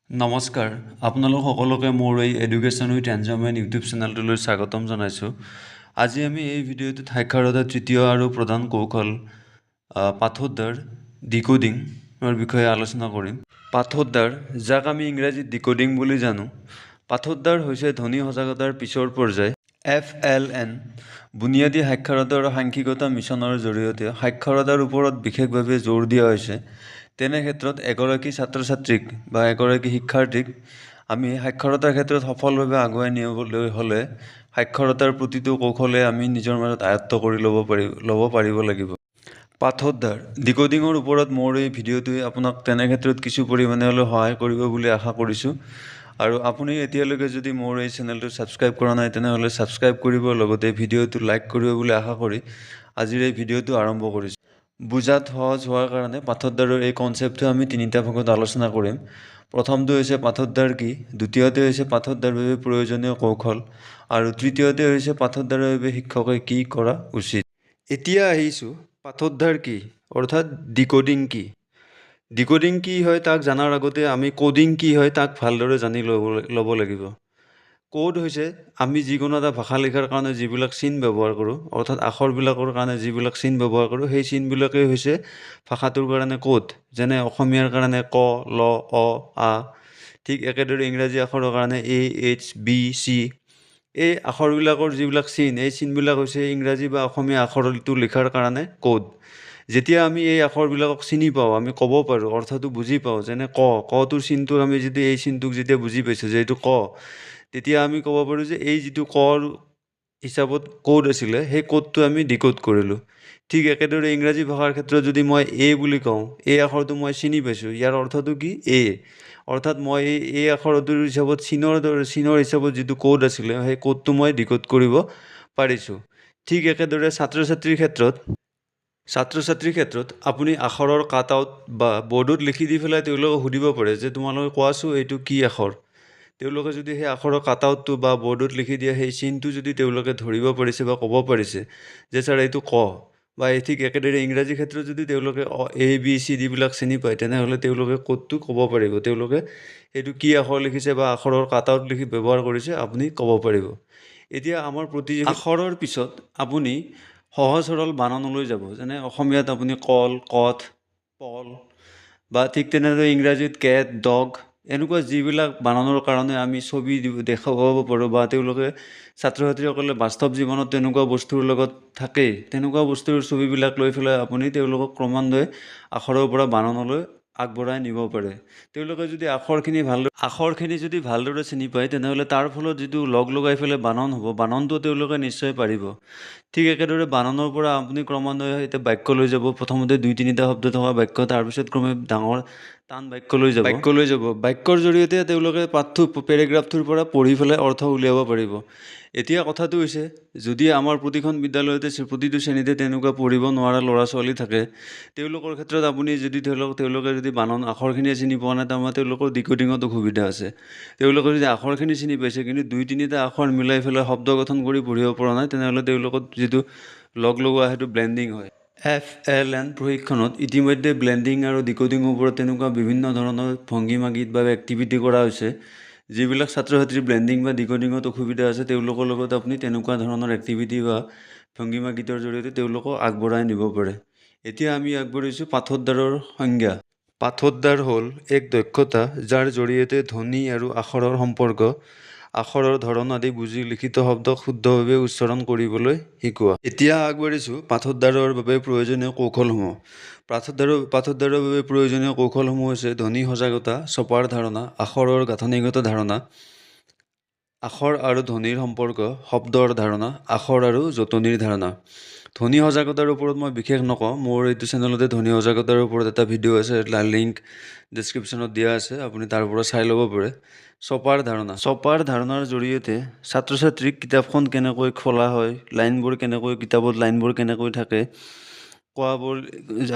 নমস্কাৰ, আপোনালোক সকলোকে মোৰ এই এডুকেশ্যন উইথ এনজয়মেণ্ট ইউটিউব চেনেলটোলৈ স্বাগতম জনাইছোঁ। আজি আমি এই ভিডিঅ'টোত সাক্ষৰতাৰ তৃতীয় আৰু প্ৰধান কৌশল পাঠোদ্ধাৰ, ডিক'ডিঙৰ বিষয়ে আলোচনা কৰিম। পাঠোদ্ধাৰ, যাক আমি ইংৰাজীত ডিক'ডিং বুলি জানো, পাঠোদ্ধাৰ হৈছে ধ্বনি সজাগতাৰ পিছৰ পৰ্যায়। এফএলএন বুনিয়াদী সাক্ষৰতা আৰু সাংখ্যিকতা মিছনৰ জৰিয়তে সাক্ষৰতাৰ ওপৰত বিশেষভাৱে জোৰ দিয়া হৈছে। তেনে ক্ষেত্ৰত এগৰাকী ছাত্ৰ ছাত্ৰীক বা এগৰাকী শিক্ষাৰ্থীক আমি সাক্ষৰতাৰ ক্ষেত্ৰত সফলভাৱে আগুৱাই নিবলৈ হ'লে সাক্ষৰতাৰ প্ৰতিটো কৌশলে আমি নিজৰ মাজত আয়ত্ব কৰি ল'ব পাৰিব লাগিব। পাঠোদ্ধাৰ, ডিক'ডিঙৰ ওপৰত মোৰ এই ভিডিঅ'টোৱে আপোনাক তেনে ক্ষেত্ৰত কিছু পৰিমাণে হ'লেও সহায় কৰিব বুলি আশা কৰিছোঁ। আৰু আপুনি এতিয়ালৈকে যদি মোৰ এই চেনেলটো ছাবস্ক্ৰাইব কৰা নাই, তেনেহ'লে ছাবস্ক্ৰাইব কৰিব, লগতে ভিডিঅ'টো লাইক কৰিব বুলি আশা কৰি আজিৰ এই ভিডিঅ'টো আৰম্ভ কৰিছোঁ। বুজাত সহজ হোৱাৰ কাৰণে পাঠোদ্ধাৰৰ এই কনচেপ্টটো আমি তিনিটা ভাগত আলোচনা কৰিম। প্ৰথমটো হৈছে পাঠোদ্ধাৰ কি, দ্বিতীয়তে হৈছে পাঠোদ্ধাৰৰ বাবে প্ৰয়োজনীয় কৌশল, আৰু তৃতীয়তে হৈছে পাঠোদ্ধাৰৰ বাবে শিক্ষকে কি কৰা উচিত। এতিয়া আহিছোঁ পাঠোদ্ধাৰ কি, অৰ্থাৎ ডিক'ডিং কি। ডিক'ডিং কি হয় তাক জনাৰ আগতে আমি ক'ডিং কি হয় তাক ভালদৰে জানি ল'ব লাগিব। ক'ড হৈছে আমি যিকোনো এটা ভাষা লিখাৰ কাৰণে যিবিলাক চিন ব্যৱহাৰ কৰোঁ, অৰ্থাৎ আখৰবিলাকৰ কাৰণে যিবিলাক চিন ব্যৱহাৰ কৰোঁ, সেই চিনবিলাকেই হৈছে ভাষাটোৰ কাৰণে ক'ড। যেনে অসমীয়াৰ কাৰণে ক, ল, অ, আ, ঠিক একেদৰে ইংৰাজী আখৰৰ কাৰণে এ, এইচ, বি, চি। এই আখৰবিলাকৰ যিবিলাক চিন, এই চিনবিলাক হৈছে ইংৰাজী বা অসমীয়া আখৰটো লিখাৰ কাৰণে ক'ড। যেতিয়া আমি এই আখৰবিলাকক চিনি পাওঁ, আমি ক'ব পাৰোঁ, অৰ্থটো বুজি পাওঁ। যেনে ক, কটোৰ চিনটো আমি যদি এই চিনটোক যেতিয়া বুজি পাইছোঁ যে এইটো ক, তেতিয়া আমি ক'ব পাৰোঁ যে এই যিটো কৰ হিচাপত ক'ড আছিলে, সেই ক'ডটো আমি ডিক'ড কৰিলোঁ। ঠিক একেদৰে ইংৰাজী ভাষাৰ ক্ষেত্ৰত যদি মই এ বুলি কওঁ, এই আখৰটো মই চিনি পাইছোঁ, ইয়াৰ অৰ্থটো কি? এ। অৰ্থাৎ মই এই এ আখৰটোৰ হিচাপত চিনৰ দৰে, চিনৰ হিচাপত যিটো ক'ড আছিলে, সেই ক'ডটো মই ডিক'ড কৰিব পাৰিছোঁ। ঠিক একেদৰে ছাত্ৰ ছাত্ৰীৰ ক্ষেত্ৰত আপুনি আখৰৰ কাট আউট বা বৰ্ডত লিখি দি পেলাই তেওঁলোকক সুধিব পাৰে যে তোমালোকে কোৱাচোন, এইটো কি আখৰ? তেওঁলোকে যদি সেই আখৰৰ কাট আউটটো বা বৰ্ডত লিখি দিয়া সেই চিনটো যদি তেওঁলোকে ধৰিব পাৰিছে বা ক'ব পাৰিছে যে ছাৰ, এইটো ক, বা এই ঠিক একেদৰে ইংৰাজী ক্ষেত্ৰত যদি তেওঁলোকে এ, বি, চি, ডিবিলাক চিনি পায়, তেনেহ'লে তেওঁলোকে ক'ডটো ক'ব পাৰিব। তেওঁলোকে সেইটো কি আখৰ লিখিছে বা আখৰৰ কাট আউট লিখি ব্যৱহাৰ কৰিছে, আপুনি ক'ব পাৰিব। এতিয়া আমাৰ প্ৰতি আখৰৰ পিছত আপুনি সহজ সৰল বানানলৈ যাব। যেনে অসমীয়াত আপুনি কল, কঠ, পল বা ঠিক তেনেদৰে ইংৰাজীত কেট, ডগ, এনেকুৱা যিবিলাক বানানৰ কাৰণে আমি ছবি দেখুৱাব পাৰোঁ বা তেওঁলোকে ছাত্ৰ ছাত্ৰীসকলে বাস্তৱ জীৱনত তেনেকুৱা বস্তুৰ লগত থাকেই, তেনেকুৱা বস্তুৰ ছবিবিলাক লৈ পেলাই আপুনি তেওঁলোকক ক্ৰমান্বয়ে আখৰৰ পৰা বানানলৈ আগবঢ়াই নিব পাৰে। তেওঁলোকে যদি আখৰখিনি যদি ভালদৰে চিনি পায়, তেনেহ'লে তাৰ ফলত যিটো লগ লগাই পেলাই বানন হ'ব, বাননটো তেওঁলোকে নিশ্চয় পাৰিব। ঠিক একেদৰে বাননৰ পৰা আপুনি ক্ৰমান্বয়ে এতিয়া বাক্য লৈ যাব। প্ৰথমতে দুই তিনিটা শব্দ থকা বাক্য, তাৰপিছত ক্ৰমে ডাঙৰ টান বাক্য লৈ যাব। বাক্যৰ জৰিয়তে তেওঁলোকে পাঠটো, পেৰেগ্ৰাফটোৰ পৰা পঢ়ি পেলাই অৰ্থ উলিয়াব পাৰিব। এতিয়া কথাটো হৈছে, যদি আমাৰ প্ৰতিখন বিদ্যালয়তে প্ৰতিটো শ্ৰেণীতে তেনেকুৱা পঢ়িব নোৱাৰা ল'ৰা ছোৱালী থাকে, তেওঁলোকৰ ক্ষেত্ৰত আপুনি যদি ধৰি লওক তেওঁলোকে যদি বানন আখৰখিনিয়ে চিনি পোৱা নাই, তাৰমানে তেওঁলোকৰ ডিক'ডিঙত অসুবিধা আছে। তেওঁলোকে যদি আখৰখিনি চিনি পাইছে, কিন্তু দুই তিনিটা আখৰ মিলাই পেলাই শব্দ গঠন কৰি পঢ়িব পৰা নাই, তেনেহ'লে তেওঁলোকৰ যিটো লগ লগোৱা, সেইটো ব্লেণ্ডিং হয়। এফএলএন প্ৰশিক্ষণত ইতিমধ্যে ব্লেণ্ডিং আৰু ডিক'ডিঙৰ ওপৰত তেনেকুৱা বিভিন্ন ধৰণৰ ভংগীমা গীত বা এক্টিভিটি কৰা হৈছে। যিবিলাক ছাত্ৰ ছাত্ৰীৰ ব্লেণ্ডিং বা ডিক'ডিঙত অসুবিধা আছে, তেওঁলোকৰ লগত আপুনি তেনেকুৱা ধৰণৰ এক্টিভিটি বা ভংগীমা গীতৰ জৰিয়তে তেওঁলোকক আগবঢ়াই নিব পাৰে। এতিয়া আমি আগবাঢ়িছোঁ পাঠোদ্ধাৰৰ সংজ্ঞা। পাঠোদ্ধাৰ হ'ল এক দক্ষতা, যাৰ জৰিয়তে ধ্বনি আৰু আখৰৰ সম্পৰ্ক, আখৰৰ ধৰণ আদি বুজি লিখিত শব্দক শুদ্ধভাৱে উচ্চাৰণ কৰিবলৈ শিকোৱা। এতিয়া আগবাঢ়িছোঁ পাঠোদ্ধাৰৰ বাবে প্ৰয়োজনীয় কৌশলসমূহ। পাঠোদ্ধাৰৰ বাবে প্ৰয়োজনীয় কৌশলসমূহ হৈছে ধ্বনি সজাগতা, ছপাৰ ধাৰণা, আখৰৰ গাঁথনিগত ধাৰণা, আখৰ আৰু ধ্বনিৰ সম্পৰ্ক, শব্দৰ ধাৰণা, আখৰ আৰু জোঁটনিৰ ধাৰণা। ধ্বনি সজাগতাৰ ওপৰত মই বিশেষ নকওঁ। মোৰ এইটো চেনেলতে ধ্বনি সজাগতাৰ ওপৰত এটা ভিডিঅ' আছে, লিংক ডিছক্ৰিপশ্যনত দিয়া আছে, আপুনি তাৰ পৰা চাই ল'ব পাৰে। ছপাৰ ধাৰণা: ছপাৰ ধাৰণাৰ জৰিয়তে ছাত্ৰ ছাত্ৰীক কিতাপখন কেনেকৈ খোলা হয়, লাইনবোৰ কেনেকৈ, কিতাপত লাইনবোৰ কেনেকৈ থাকে, কোৱাবোৰ,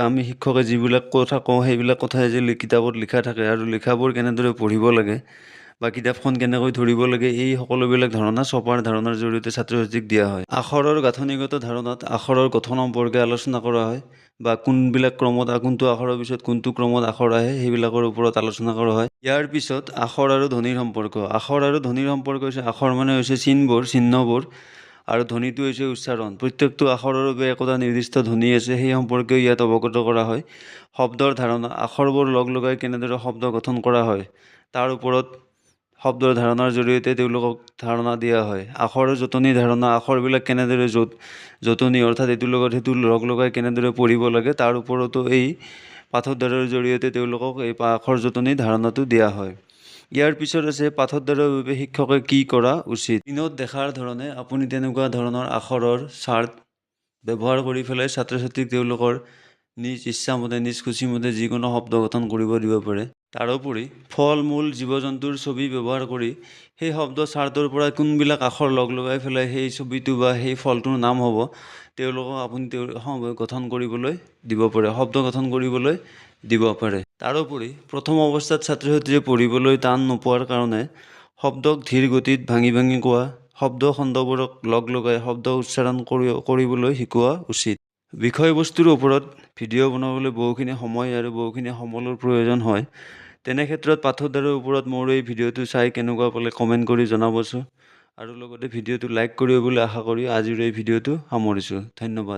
আমি শিক্ষকে যিবিলাক কথা কওঁ, সেইবিলাক কথাই যে কিতাপত লিখা থাকে আৰু লিখাবোৰ কেনেদৰে পঢ়িব লাগে বা কিতাপখন কেনেকৈ ধৰিব লাগে, এই সকলোবিলাক ধাৰণা ছপাৰ ধাৰণাৰ জৰিয়তে ছাত্ৰ ছাত্ৰীক দিয়া হয়। আখৰৰ গাঁথনিগত ধাৰণাত আখৰৰ গঠন সম্পৰ্কে আলোচনা কৰা হয় বা কোনবিলাক ক্ৰমত, কোনটো আখৰৰ পিছত কোনটো ক্ৰমত আখৰ আহে, সেইবিলাকৰ ওপৰত আলোচনা কৰা হয়। ইয়াৰ পিছত আখৰ আৰু ধ্বনিৰ সম্পৰ্ক। আখৰ আৰু ধ্বনিৰ সম্পৰ্ক হৈছে, আখৰ মানে হৈছে চিনবোৰ, চিহ্নবোৰ, আৰু ধ্বনিটো হৈছে উচ্চাৰণ। প্ৰত্যেকটো আখৰৰ বাবে একোটা নিৰ্দিষ্ট ধ্বনি আছে, সেই সম্পৰ্কেও ইয়াত অৱগত কৰা হয়। শব্দৰ ধাৰণা, আখৰবোৰ লগ লগাই কেনেদৰে শব্দ গঠন কৰা হয় তাৰ ওপৰত শব্দৰ ধাৰণাৰ জৰিয়তে তেওঁলোকক ধাৰণা দিয়া হয়। আখৰৰ জোঁটনি ধাৰণা, আখৰবিলাক কেনেদৰে জোঁটনি, অৰ্থাৎ এইটোৰ লগত সেইটো লগ লগাই কেনেদৰে পঢ়িব লাগে, তাৰ ওপৰতো এই পাঠোদ্ধাৰৰ জৰিয়তে তেওঁলোকক এই আখৰ জোঁটনি ধাৰণাটো দিয়া হয়। ইয়াৰ পিছত আছে পাঠোদ্ধাৰৰ বাবে শিক্ষকে কি কৰা উচিত। স্ক্ৰীণত দেখাৰ ধৰণে আপুনি তেনেকুৱা ধৰণৰ আখৰৰ চাৰ্ট ব্যৱহাৰ কৰি পেলাই ছাত্ৰ ছাত্ৰীক তেওঁলোকৰ নিজ ইচ্ছামতে, নিজ খুচিমতে যিকোনো শব্দ গঠন কৰিব দিব পাৰে। তাৰোপৰি ফল মূল, জীৱ জন্তুৰ ছবি ব্যৱহাৰ কৰি সেই শব্দ চাৰ্টৰ পৰা কোনবিলাক আখৰ লগ লগাই পেলাই সেই ছবিটো বা সেই ফলটোৰ নাম হ'ব, তেওঁলোকক আপুনি তেওঁ গঠন কৰিবলৈ দিব পাৰে, শব্দ গঠন কৰিবলৈ দিব পাৰে। তাৰোপৰি প্ৰথম অৱস্থাত ছাত্ৰ ছাত্ৰীয়ে পঢ়িবলৈ টান নোপোৱাৰ কাৰণে শব্দক ধীৰ গতিত ভাঙি ভাঙি কোৱা, শব্দ খণ্ডবোৰক লগ লগাই শব্দ উচ্চাৰণ কৰিবলৈ শিকোৱা উচিত। বিষয়বস্তুৰ ওপৰত ভিডিঅ' বনাবলৈ বহুখিনি সময় আৰু বহুখিনি সমলৰ প্ৰয়োজন হয়। তেনে ক্ষেত্ৰত পাঠোদ্ধাৰৰ ওপৰত মোৰ এই ভিডিঅ'টো চাই কেনেকুৱা পালে কমেণ্ট কৰি জনাবচোন, আৰু লগতে ভিডিঅ'টো লাইক কৰিব বুলি আশা কৰি আজিৰ এই ভিডিঅ'টো সামৰিছোঁ। ধন্যবাদ।